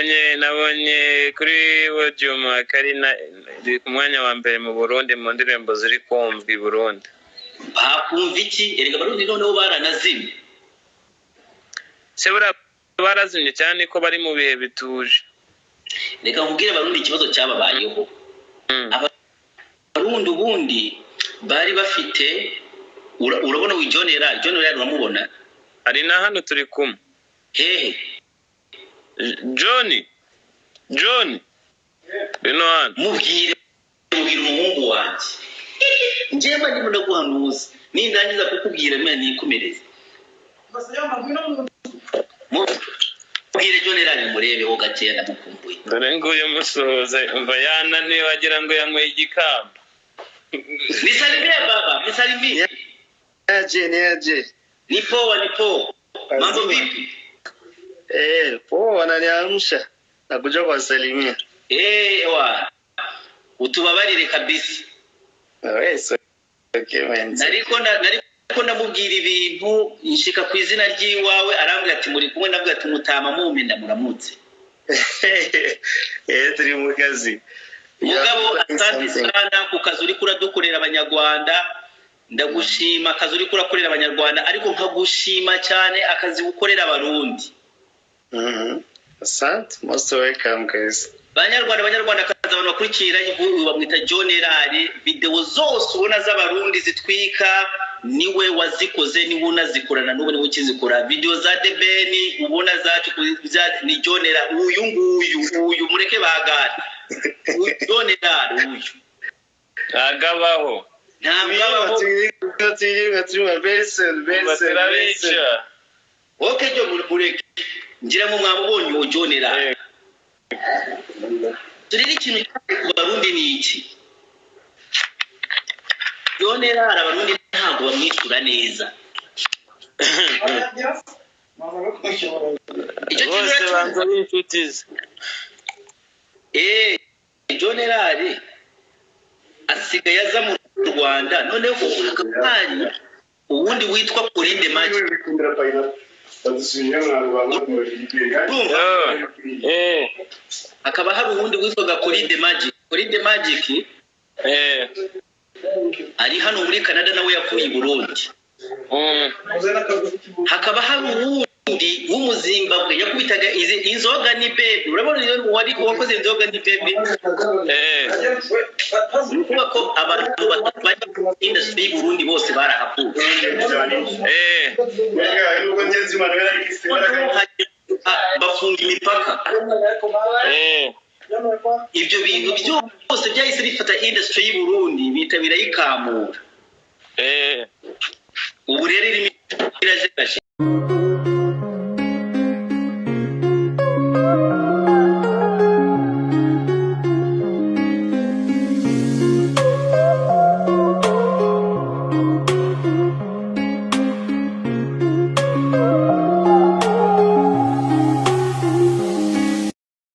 Nabonye kuri Audiomack ari iri ku mwanya wa mbere mu Burundi mu ndirimbo ziri kumvwa i Burundi. Bakumva iki? Erega Abarundi noneho baranazimye. Se buriya barazimye cyane ko bari mu bihe bituje? Reka nkubwire, Abarundi ikibazo cyababayeho, Abarundi ubundi bari bafite, urabona uyu John Erard, John Erard uramubona? Ari na hano turi kumwe. Hehe? John, John, bino hano. Mubwire, mubwire umuhungu wanjye. Njyewe mba ndimo ndaguhanuza, nindangiza kukubwira menya nikomereze. Mubwire John Erard murebeho gakeya, ndamukumbuye. Dore nguyu, musuhuze. Umva, yananiwe, wagira ngo yanyweye igikamba. Nisalimie baba, nisalimie. Niaje, niaje. Ni poa, ni poa. Mambo Wazima. vipi? Eh, poa, wananiamsha. Nakuja kuwasalimia. Eh, wa utubabarire kabisa. Wewe, so okay, man. Nariko ndamubwira ibintu, nshika ku izina ry'iwawe, arambwira ati muri kumwe, ndavuga ati mutama mume ndamuramutse. Eh, turi mu kazi. Mugabo Yeah, asante something. sana ku kazi uriko uradukorera Abanyarwanda. Ndagushima akazi uriko urakorera Abanyarwanda, ariko nkagushima cyane akazi ukorera Abarundi. Asante, most welcome, guys. Banyarwanda, Banyarwanda, akazi abantu bakurikira inkuru, bamwita John Erard. Video zose ubona z'Abarundi zitwika niwe wazikoze, niwe unazikorana n'ubu, niwe ukizikora. Video za The Ben ubona zacu ni John Erard uyu nguyu. Uyu mureke bagara, uyu John Erard uyu. Ntagabaho. Ntabwo abaho. Twirirwa turi very soon, very soon, very soon. Turabica. Okay, jo mureke, ngira ngo mwamubonye uwo John Erard. Turere ikintu cyabaye ku Barundi ni iki? John Erard Abarundi ntabwo bamwishyura neza. Icyo kintu Bose uracyumva? banza ari inshuti ze. Eh, John Erard asigaye aza mu Rwanda, noneho hakaba hari uwundi witwa Colinde Magic. Urumva? Eh. Hakaba hari uwundi witwaga Colinde Magic. Colinde Magic ari hano muri Canada, nawe yavuye i Burundi. Hakaba hari uwundi w'Umuzimbabwe yakubitaga izi inzoga ni baby. Urabona iyo wari wakoze inzoga ni baby? Eh. Ni ukuvuga ko abantu batatu bari muri industry y'u Burundi bose barahavuye. Noneho bafunga imipaka. Ibyo bintu byose byahise bifata industry y'u Burundi, bita birayikamura. Ubu rero irimo irajegajega.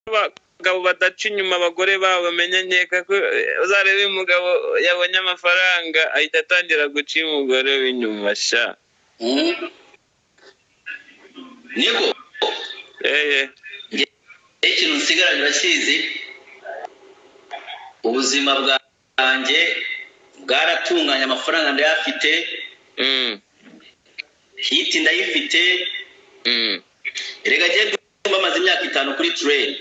Abagabo badaca inyuma abagore babo, bamenye, nkeka ko uzarebe umugabo yabonye amafaranga ahita atangira guca umugore w'inyuma sha. Niko. Ikintu nsigaranye urakizi, ubuzima bwanjye bwaratunganye, amafaranga ndayafite, hit ndayifite. Erega jye ndumva maze imyaka 5 kuri train,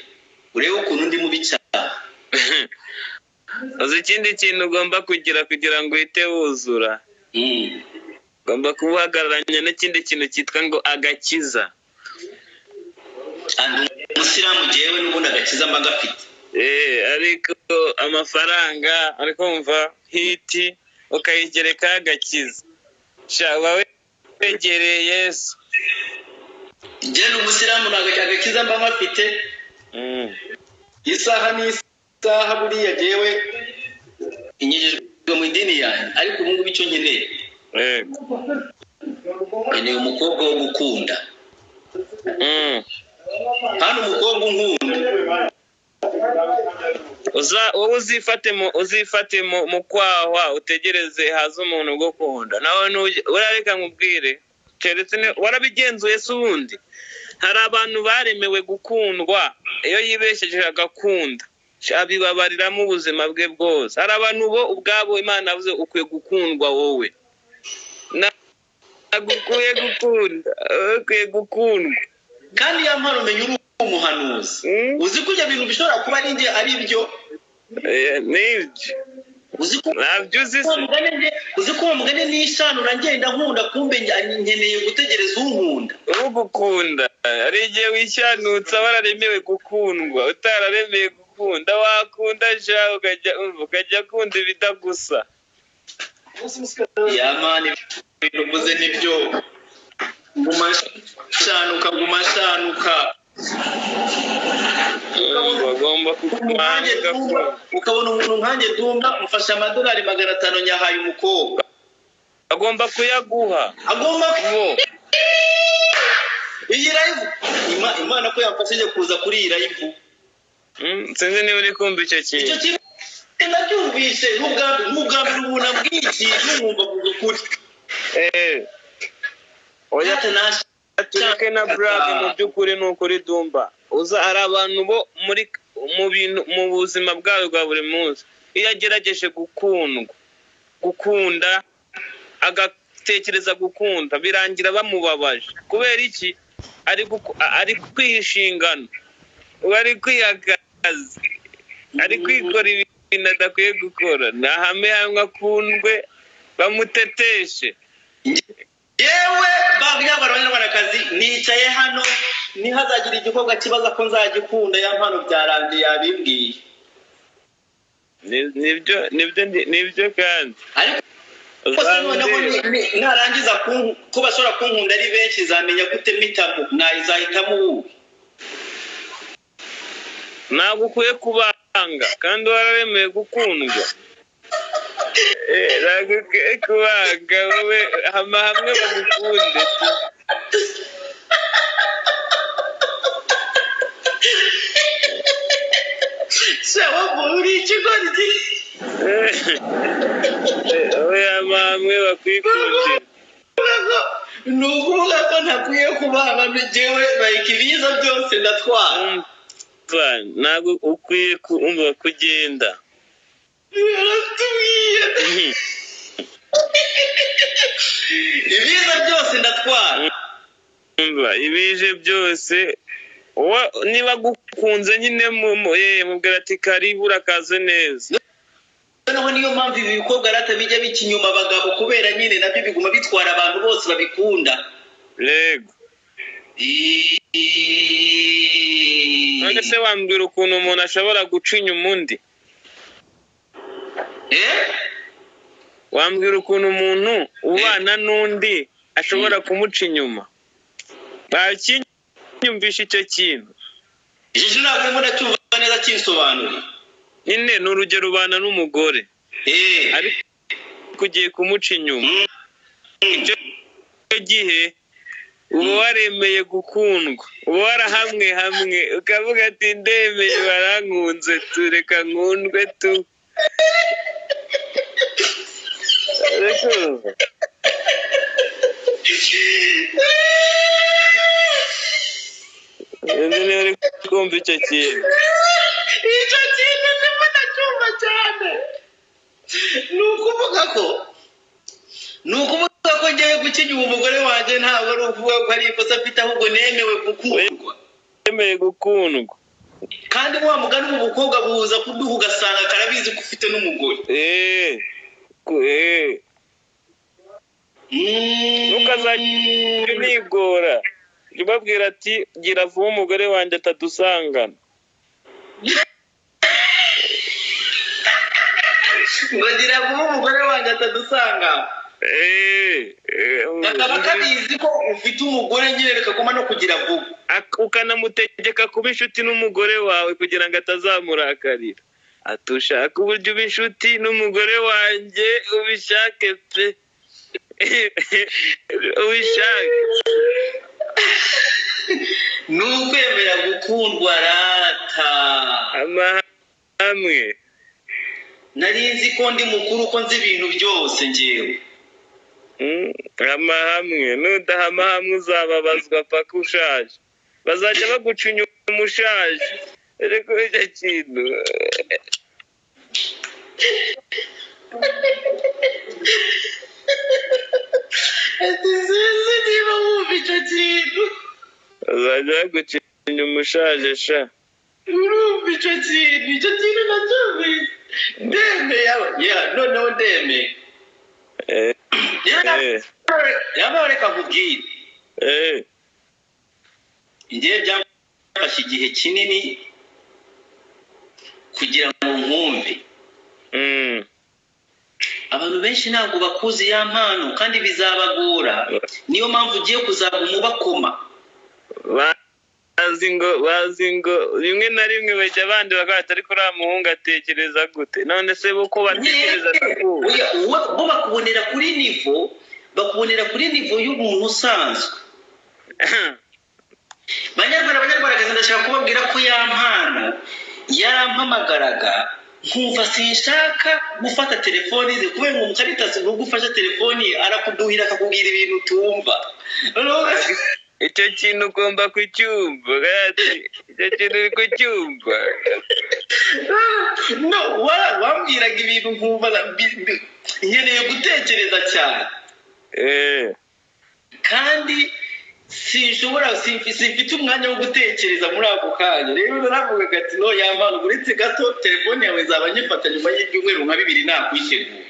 urebe ukuntu ndi mubi cyane. Uzi ikindi kintu ugomba kugira kugira ngo uhite wuzura? Ugomba kuba uhagararanye n'ikindi kintu cyitwa ngo agakiza. And umusilamu jyewe n'ubundi agakiza mba gafite. Eh, ariko amafaranga, ariko kumva hit ukayigerekaho agakiza sha, uba wegereye Yesu. Jye ni umusilamu, ntabwo agakiza mba ngafite. Isaha n'isaha buriya jyewe inyujijwe mu idini yanjye, ariko ubu ngubu icyo nkeneye, nkeneye umukobwa wo gukunda. Hano umukobwa unkunda. Uza wowe uzifate mu kwahwa, utegereze haza umuntu ugukunda nawe. Ntujye, urareka nkubwire, keretse warabigenzuye se ubundi? Hari abantu baremewe gukundwa, iyo yibesheje agakunda abibabariramo ubuzima bwe bwose. Hari abantu bo ubwabo Imana yavuze ukwiye gukundwa wowe, ntabwo ukwiye gukunda, ukwiye gukundwa. Kandi ya mpano umenya uri umuhanuzi, uzi ko ibyo bintu bishobora kuba ari njye ari byo. Nibyo ntabyo uzi se. Uzi ko uwo mugani nishanura ngenda nkunda, kumbe nkeneye gutegereza unkunda. Ugukunda hari igihe wishanutse wararemewe gukundwa, utararemeye gukunda wakunda sha ukajya kunda ibitagusa. Ya mani ibintu uvuze nibyo, guma shanuka, guma shanuka. Ukabona umuntu nkanjye Dumba mfashe amadolari 500 nyahaye umukobwa, agomba kuyaguha, agomba iyi live. Imana ko yamfashije kuza kuri iyi live. Sinzi niba uri kumva icyo kintu. Icyo kintu nacyumvise n'ubwambere umuntu abwiye ikintu nkumva avuga ukuri. Oya tureke na brag, mu by'ukuri ni ukuri Dumba. Uza hari abantu bo muri mu bintu mu buzima bwawe bwa buri munsi, iyo agerageje gukundwa, gukunda, agatekereza gukunda, birangira bamubabaje. Kubera iki? Ari kwiha inshingano, ari kwihagaza, ari kwikora ibintu adakwiye gukora. Nahame hamwe akundwe, bamuteteshe. Yewe banyarwanda banyarwandakazi, nicaye hano nihazagira igikorwa kibaza ko nzagikunda, ya mpano byarangiye yabimbwiye. Nibyo nibyo nibyo. Kandi ariko noneho narangiza ko bashobora kunkunda ari benshi, zamenya gute mpitamo? Nayizahitamo ubu. Ntabwo ukwiye kubanga kandi wararemeye gukundwa. Ntabwo ukwiye kubanga wowe, hama hamwe bagukunde. Se wowe uri ikigoryi. Wowe hama hamwe bakwikunde. Ni ukuvuga ko ntakwiye kubanga njyewe, like ibiza byose ndatwara. Ntabwo ukwiye kugenda. Yaratubwiye ibiza byose ndatwara. Ibije byose niba gukunze nyine mubwira ati karibu urakaze neza. Noneho niyo mpamvu ibi bikobwa rata bijya bica inyuma abagabo, kubera nyine nabyo biguma bitwara abantu bose babikunda. Yego. None se wambwira ukuntu umuntu ashobora guca inyuma undi? Wambwira ukuntu umuntu ubana n'undi ashobora kumuca inyuma? Bakinyumvisha icyo kintu. Icyo ntabwo urimo ndacyumva neza, kinsobanura. Nyine ni urugero, ubana n'umugore ariko ugiye kumuca inyuma. Icyo gihe uba waremeye gukundwa, uba warahamwe hamwe ukavuga ati ndemeye barankunze tu, reka nkundwe tu. Niba uri kumva icyo kintu. Icyo kintu ndimo ndacyumva cyane. Ni ukuvuga ko ngewe guca inyuma umugore wanjye ntabwo ari ukuvuga ko ari ikosa afite, ahubwo nemewe gukundwa. Nemeye gukundwa. Kandi wa mugani ubu bukobwa buza kuduha ugasanga karabizi ko ufite n'umugore. Ntukazajye unigora, jya ubabwira ati gira vuba umugore wanjye atadusangana. Ngo gira vuba umugore wanjye atadusanga. Kakaba kabizi ko ufite umugore nyine, reka no kugira vuba. Ukanamutegeka kuba inshuti n'umugore wawe kugira ngo atazamurakarira. Ati ushaka uburyo uba inshuti n'umugore wanjye, ubishake pe, ubishake. Ni ukwemera gukundwa rata. Amwe nari nzi ko ndi mukuru, ko nzi ibintu byose ngewe. Hama hamwe, nudahama hamwe uzababazwa paka ushaje. Bazajya baguca inyuma ushaje. Ariko icyo kintu Ati sinzi niba wumva icyo kintu. Bazajya baguca inyuma ushaje sha. Urumva icyo kintu, icyo kintu nacyumvise ndemeye. Ya, noneho ndemeye. Yaba reka nkubwire, njyewe byamfashe igihe kinini kugira ngo nkumve. Abantu benshi ntabwo bakuzi ya mpano, kandi bizabagora, niyo mpamvu ugiye kuzaguma ubakoma. Bazi ngo rimwe na rimwe bajya abandi bakabaza, ariko uriya muhungu atekereza gute? None se bo ko batekereza gute? Oya, bo bakubonera kuri niveau, bakubonera kuri niveau y'umuntu usanzwe. Banyarwanda, banyarwandakazi, ndashaka kubabwira ko ya mpano yarampamagaraga nkumva sinshaka gufata telefoni ze, kubera ngo umukaritasi nubwo ufashe telefoni arakuduhira, akakubwira ibintu utumva. Noneho Icyo kintu ugomba kucyumva, ati, icyo kintu uri kucyumva. No, wambwiraga ibintu nkumva nkeneye gutekereza cyane. Kandi sinshobora, simfite umwanya wo gutekereza muri ako kanya. Rero naravugaga ati: "No, ya mpano, uretse gato, telefone yawe nzaba nyifata nyuma y'ibyumweru nka 2 nakwiteguye."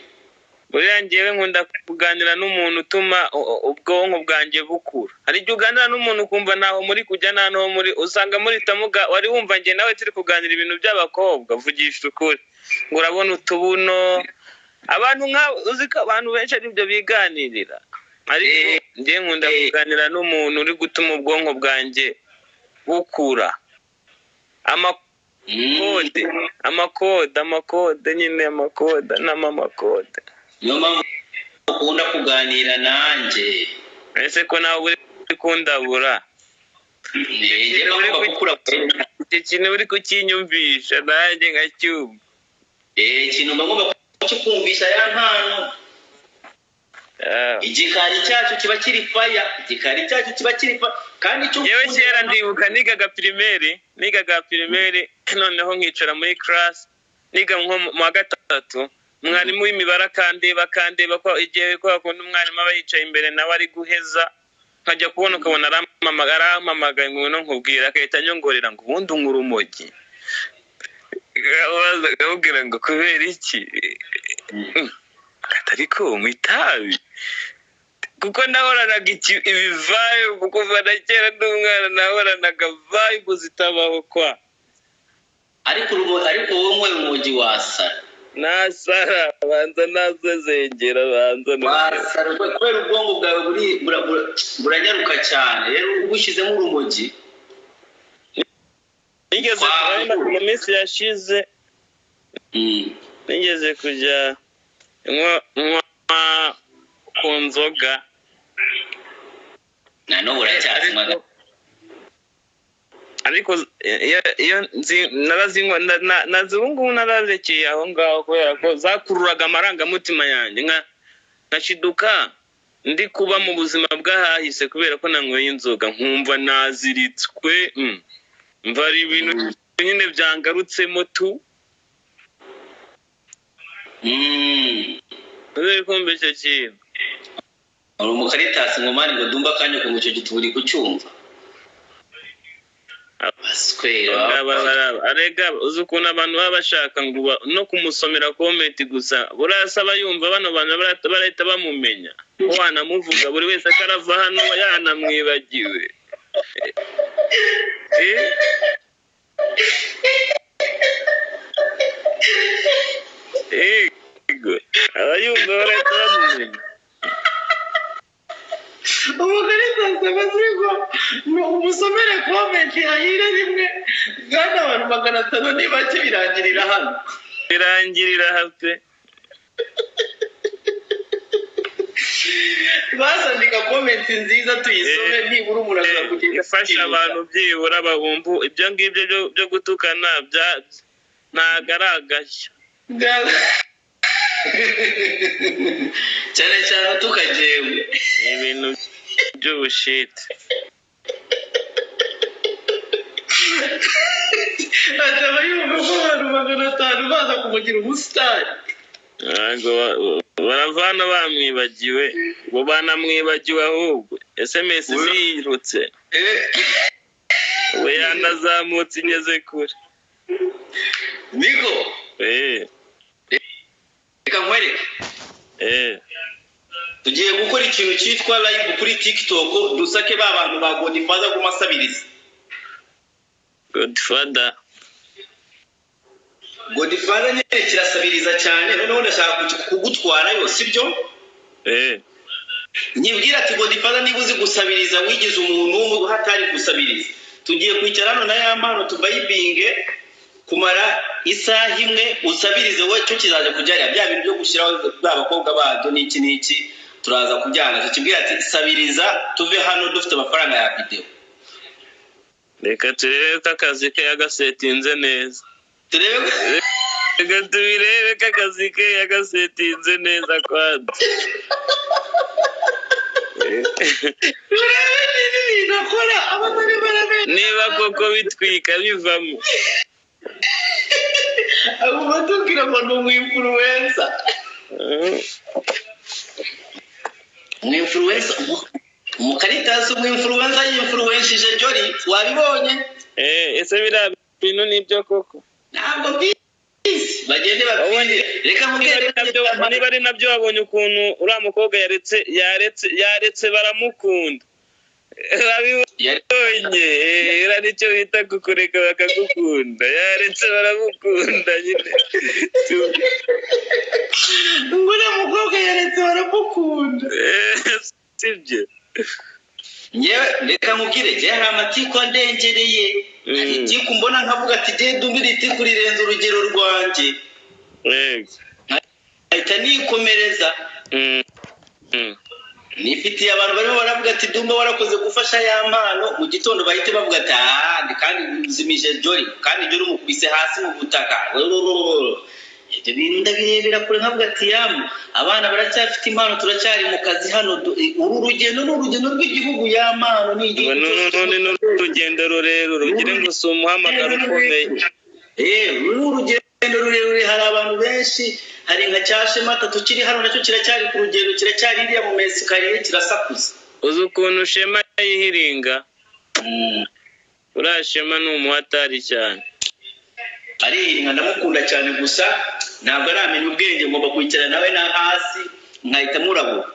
Buriya njyewe nkunda kuganira n'umuntu utuma ubwonko bwanjye bukura. Hari igihe uganira n'umuntu ukumva ntaho muri kujya, nta n'aho muri, usanga muri tamuga. Wari wumva njye nawe turi kuganira ibintu by'abakobwa? Vugisha ukuri, ngo urabona utubuno, abantu nk'abo, uzi ko abantu benshi ari byo biganirira, ariko njye nkunda kuganira n'umuntu uri gutuma ubwonko bwanjye bukura. Amakode, amakode, amakode nyine, amakode n'amamakode. Niyo mpamvu ukunda kuganira nanjye. Ese ko nawe uri kundabura? Njye ngomba gukura. Icyo kintu uri kukinyumvisha nanjye nkacyumva. Ikintu mba ngomba kukikumvisha, ya mpano. Igikari cyacu kiba kiri faya, igikari cyacu kiba kiri faya, kandi icyo Yewe, kera ndibuka nigaga primaire, noneho nkicara muri class, niga nko mu wa gatatu, mwarimu w'imibare akandeba ko igihe ko akunda umwarimu aba yicaye imbere nawe ari guheza, nkajya kubona ukabona arampamagaye ngo ngwino nkubwire, agahita anyongorera ngo: "Ubundi unywa urumogi?" Akamubwira ngo: "Kubera iki?" Ariko mu itabi, kuko nahoranaga ibivibe kuva na kera, ndi umwana nahoranaga vibe zitabaho kwa. Ariko wowe unywe urumogi wasara. Nasara, banza nasezengera, banza. Wasara kubera ubwonko bwawe buranyaruka cyane. Rero ubushyizemo urumogi. Nigeze mu minsi yashize, nigeze kujya nywa ku nzoga. Na n'ubu uracyazinywa. Ariko iyo narazinywa, nazi ubu ngubu nararekeye aho ngaho, kubera ko zakururaga amarangamutima yanjye, nka nkashiduka ndi kuba mu buzima bw'ahahise kubera ko nanyweye inzoga, nkumva naziritswe, mva ari ibintu nyine byangarutsemo tu. Uri kumva icyo kintu? Uri umukaritasi ngo mani, ngo dumba akanya ngo icyo gituba uri kucyumva. Baswera. Arega uzi ukuntu abantu baba bashaka ngo no kumusomera comment gusa, buriya se aba yumva bano bantu barahita bamumenya ko wanamuvuga, buri wese akarava hano yanamwibagiwe. Eh? Ego, aba yumva barahita bamumenya. Umukaritasi amaze ngo ni umusomere comment hahire rimwe, kandi abantu 500 ni bake, birangirira hano. Birangirira hape. Basandika comment nziza tuyisome, nibura umuntu ashobora kugenda ifasha abantu byibura babumbu ibyo ngibyo byo gutukana ntabwo ari agashya. Cyane cyane tukagewe. Ni ibintu by'ubushite. Ataba yumva ko abantu 500 baza kumugira umusitari. Ntabwo baravana bamwibagiwe, ngo banamwibagiwe ahubwo SMS zirutse, we yanazamutse igeze kure. Niko reka nkwereke. Tugiye gukora ikintu cyitwa live kuri TikTok, dusake ba bantu ba Godfather gumasabiriza. Godfather. Godfather nyine kirasabiriza cyane, noneho ndashaka kugutwarayo, sibyo? Nyibwira ati Godfather, niba uzi gusabiriza wigize umuntu hatari gusabiriza, tugiye kwicara hano na ya mpano tuvayibinge kumara isaha imwe, usabirize wowe, cyo kizaza kujya bya bintu byo gushyiraho ba bakobwa babyo n'iki n'iki, turaza kubyanga. Tukibwira ati sabiriza tuve hano dufite amafaranga ya video. Reka turebe ko akazi ke yagasetinze neza. Turebe. Reka tubirebe ko akazi ke yagasetinze neza kwanza. Turebe niba ibintu akora abatari barabera. Niba koko bitwika bivamo. Abo batubwira ngo ni umwinfluencer. Umwinfluencer umukaritasi, umwinfluencer yinfluenshije Jolly, wabibonye? Ese biriya bintu nibyo koko? Ntabwo mbizi, bagende bapfire. Reka nkubwire, niba ari nabyo, wabonye ukuntu uriya mukobwa yaretse baramukunda. Wabibonye? Iriya nicyo bita kukureka bakagukunda. Yaretse baramukunda nyine. Ngo uriya mukobwa yaretse baramukunda. Sibyo? Nyewe reka nkubwire, njyewe hari amatiku andengereye. Hari itiku mbona nkavuga ati jye dumira itiku rirenze urugero rwanjye, nkahita nikomereza. Nifitiye abantu barimo baravuga ati Dumba warakoze gufasha ya mpano, mu gitondo bahite bavuga ati ah, kandi uzimije Jolly, kandi Jolly umukubise hasi mu butaka. Ibyo bintu ndabirebera kure nkavuga ati yamu abana baracyafite impano, turacyari mu kazi hano. Uru rugendo ni urugendo rw'igihugu, ya mpano ni igihugu. None ni urugendo rurerure, ugire ngo si umuhamagaro ukomeye. Uru ni urugendo rurerure, hari abantu benshi, hari nka cya Shema tukiri hano nacyo kiracyari ku rugendo, kiracyari iriya mu mesikariye kirasakuza. Uzi ukuntu Shema yihiringa? Uriya Shema ni umuhatari cyane. Arihiringa, ndamukunda cyane, gusa ntabwo aramenya ubwenge, ngomba kwicara nawe na hasi nkahita murabura.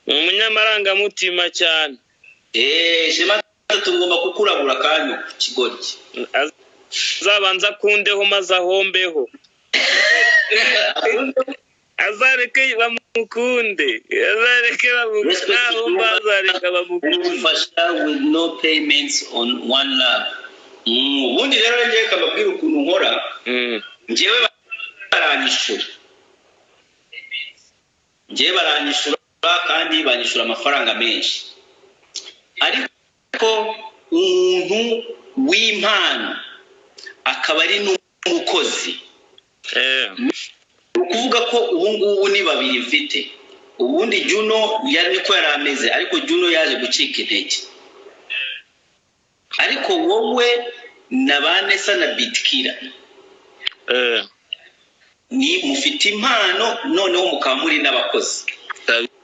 Ni umunyamarangamutima cyane. Shema tugomba kukurabura kanyu kigoryi. Azabanza akundeho maze ahombeho. Azareke bamukunde. Azareke bamukunde. Azareke bamukunde. Umufasha with no payments on one love. Ubundi rero ngiye kababwira ukuntu nkora. Njyewe baranyishura. Njyewe baranyishura kandi banyishura amafaranga menshi. Ariko umuntu w'impano akaba ari n'umukozi. Ni ukuvuga ko ubu ngubu ni babiri mfite. Ubundi Juno yari niko yari ameze, ariko Juno yaje gucika intege. Ariko wowe na Vanessa na Bitkira ni mufite impano, noneho mukaba muri n'abakozi.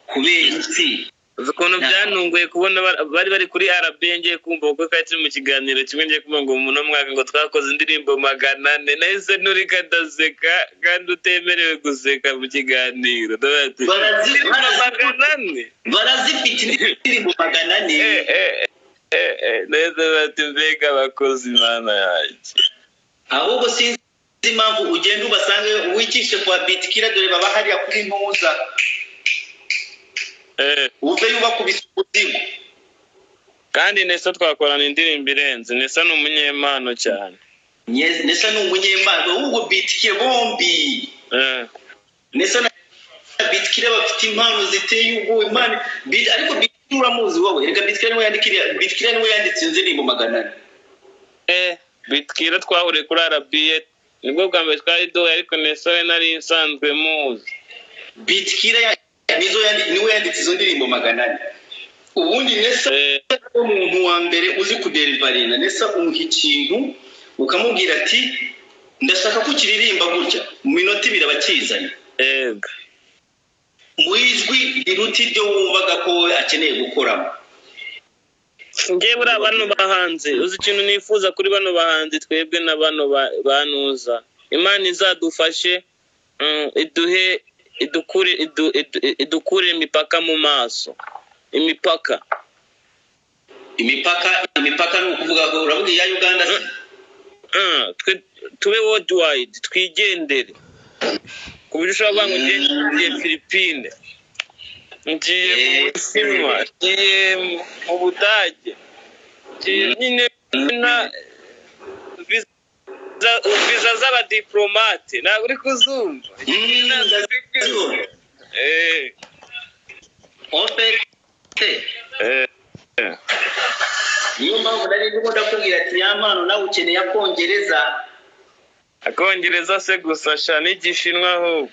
Kubera iki? Ukuntu byantunguye kubona bari bari kuri RB, ngiye kumva kuko twari turi mu kiganiro kimwe, ngiye kumva ngo umuntu mwaka ngo twakoze indirimbo 400, nahise nurika ndaseka kandi utemerewe guseka mu kiganiro. 400 barazifite indirimbo 400. Nahise bati mbega abakozi Imana yanjye. Ahubwo sinzi impamvu ugenda ubasange wicishe kwa Bitkira, dore baba hariya kuri Ntuza. Uve yubakubise umuzigo. Kandi Nesa twakorana indirimbo irenze. Nesa ni umunyempano cyane. Nesa ni umunyempano, ahubwo Bitkira bombi. Nesa na Bitkira bafite impano ziteye ubwoba. Imana ariko Bitkira uramuzi wowe? Reka Bitkira niwe yandikira, Bitkira niwe yanditse indirimbo 400. Bitkira twahuriye kuri RBA, nibwo bwa mbere twari duhuye, ariko Nesa we nari nsanzwe muzi. Bitkira niwe yanditse izo ndirimbo 400. Ubundi Nesa umuntu wa mbere uzi kudeliveringa. Nesa umuha ikintu ukamubwira ati: "Ndashaka ko ukiririmba gutya," mu minota 2 aba akizanye mu ijwi riruta iryo wumvaga ko we akeneye gukoramo. Njye buriya bano bahanzi, uzi ikintu nifuza kuri bano bahanzi, twebwe na bano banuza, Imana izadufashe, iduhe idukure idukure imipaka mu maso, imipaka. Imipaka, imipaka ni ukuvuga ko uravuga iya Uganda se? Twe tube worldwide, twigendere ku buryo ushobora kuvuga ngo ngiye Philippine, ngiye mu Bushinwa, ngiye mu Budage, ngiye nyine na visa z'abadiplomate, ntabwo uri kuzumva? Ndazibona. En fait, niyo mpamvu nari ndimo ndakubwira ati: "Ya mpano nawe ukeneye akongereza." Akongereza se gusa sha, n'igishinwa ahubwo.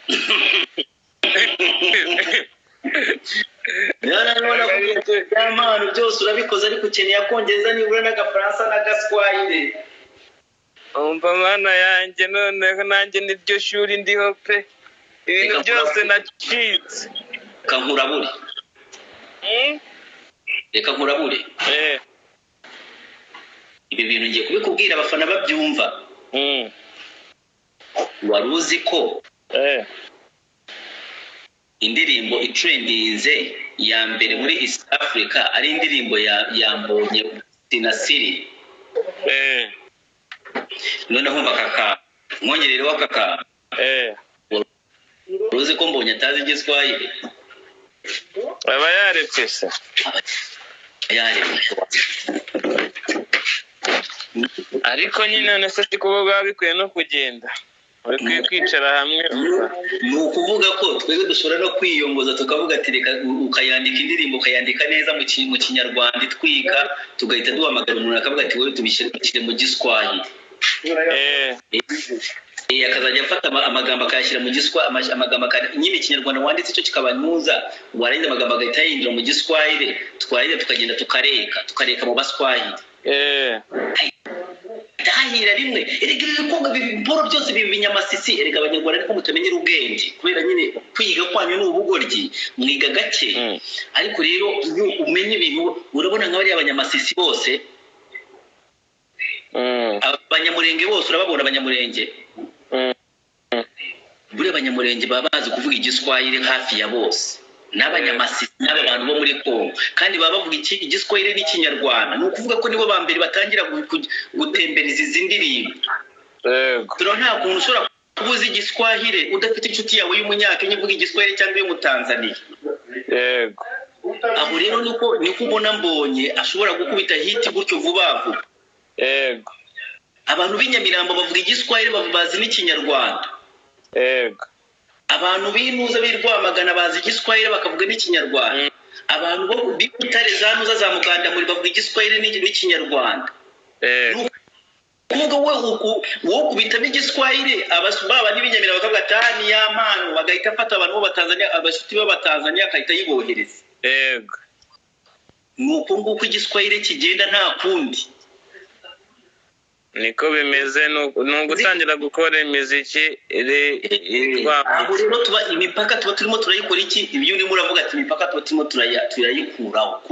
Niyo narimo ndakubwira ati: "Ya mpano, byose urabikoze, ariko ukeneye akongereza nibura n'agafaransa n'agaswahili." Umva mana yanjye, noneho nanjye niryo shuri ndiho pe, ibintu Reka byose nacitse. Reka nkurabure. Reka nkurabure. Ibi bintu ngiye kubikubwira abafana babyumva. Wari uzi ko indirimbo itrendinze ya mbere muri East Africa ari indirimbo ya Mbonye Sinasiri? Noneho umva kaka mwongerereho kaka. Wari uzi ko Mbonye atazi igiswahili? Aba yarepese. Yaremye. Ariko nyine none se si kuba biba bikwiye no kugenda, bikwiye kwicara hamwe. Ni ukuvuga ko twebwe dushobora no kwiyongoza tukavuga ati reka, ukayandika indirimbo, ukayandika neza mu Kinyarwanda itwika, tugahita duhamagara umuntu akavuga ati: "Wowe tubishyire mu Giswahili." Akazajya afata amagambo akayashyira mu amagambo nyine Ikinyarwanda wanditse icyo kikaba ntuza, warangiza amagambo agahita yayindura mu Giswahili, twarangiza tukagenda tukareka mu Baswahili. Ndahahira rimwe. Erega ibi bikorwa, ibi biporo byose, ibi binyamasisi, erega Abanyarwanda ariko mutamenyera ubwenge kubera nyine kwiga kwanyu ni ubugoryi, mwiga gake. Ariko rero iyo umenya ibintu, urabona nka bariya abanyamasisi bose, abanyamurenge bose, urababona abanyamurenge? Buriya abanyamurenge baba bazi kuvuga Igiswahili hafi ya bose, n'abanyamasisi n'aba bantu bo muri Kongo, kandi baba bavuga Igiswahili n'Ikinyarwanda. Ni ukuvuga ko nibo ba mbere batangira gutembereza izi ndirimbo. Dore nta kuntu ushobora kuba uzi Igiswahili udafite inshuti yawe y'Umunyakenya uvuga Igiswahili cyangwa iy'Umutanzaniya. Aho rero niko ubona Mbonye ashobora gukubita hit gutyo vuba vuba. Abantu b'inyamirambo bavuga Igiswahili, bazi n'Ikinyarwanda. Abantu b'intuza b'i Rwamagana bazi Igiswahili, bakavuga n'Ikinyarwanda. Abantu bo b'i Butare, za ntuza za Mugandamuri, bavuga Igiswahili n'Ikinyarwanda. Kuvuga wowe ukubitamo Igiswahili, baba n'ibinyamira bakavuga ati: "Ah, ni ya mpano," bagahita afata abantu b'Abatanzania, abashuti b'Abatanzania, akahita ayibohereza. Ni uko nguko Igiswahili kigenda, nta kundi. Niko bimeze, ni ugutangira gukora imiziki iri Aho rero tuba imipaka tuba turimo turayikora iki? Ibyo urimo uravuga ati imipaka tuba turimo turayikuraho.